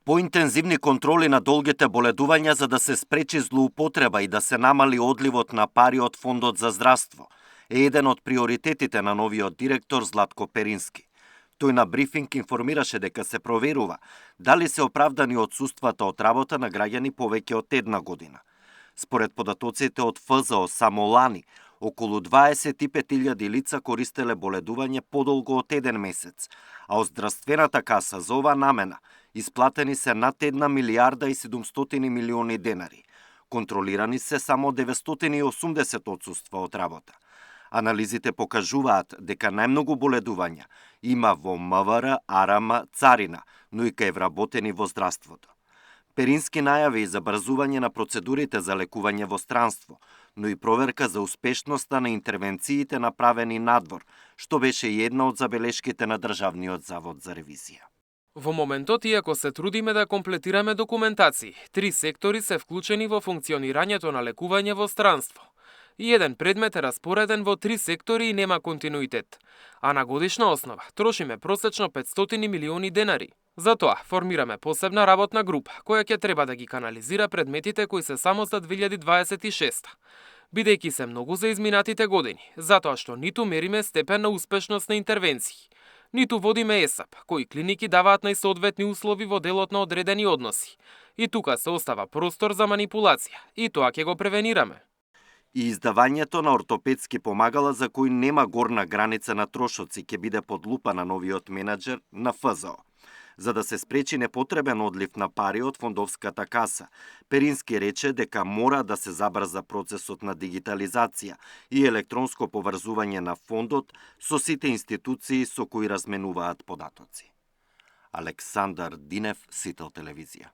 Поинтензивни контроли на долгите боледувања за да се спречи злоупотреба и да се намали одливот на пари од Фондот за здравство е еден од приоритетите на новиот директор Златко Перински. Тој на брифинг информираше дека се проверува дали се оправдани отсуствата од работа на граѓани повеќе од една година. Според податоците од ФЗО, само лани, околу 25.000 лица користеле боледување подолго од еден месец, а од здравствената каса за ова намена исплатени се над 1 милиарда и 700 милиони денари. Контролирани се само 980 отсуства од работа. Анализите покажуваат дека најмногу боледувања има во МВР, АРМ, Царина, но и кај вработени во здравството. Перински најави и забрзување на процедурите за лекување во странство, но и проверка за успешноста на интервенциите направени надвор, што беше и една од забелешките на Државниот завод за ревизија. Во моментот, иако се трудиме да комплетираме документации, 3 сектори се вклучени во функционирањето на лекување во странство. И еден предмет е распореден во 3 сектори и нема континуитет, а на годишна основа трошиме просечно 500 милиони денари. Затоа формираме посебна работна група, која ќе треба да ги канализира предметите кои се само за 2026, бидејќи се многу за изминатите години, затоа што ниту мериме степен на успешност на интервенции, ниту водиме ЕСАП, кои клиники даваат најсоодветни услови во делот на одредени односи. И тука се остава простор за манипулација, и тоа ќе го превенираме. И издавањето на ортопедски помагала за кои нема горна граница на трошоци ќе биде под лупа на новиот менаџер на ФЗО. За да се спречи непотребен одлив на пари од фондовската каса, Перински рече дека мора да се забрза процесот на дигитализација и електронско поврзување на фондот со сите институции со кои разменуваат податоци. Александар Динев, Сител телевизија.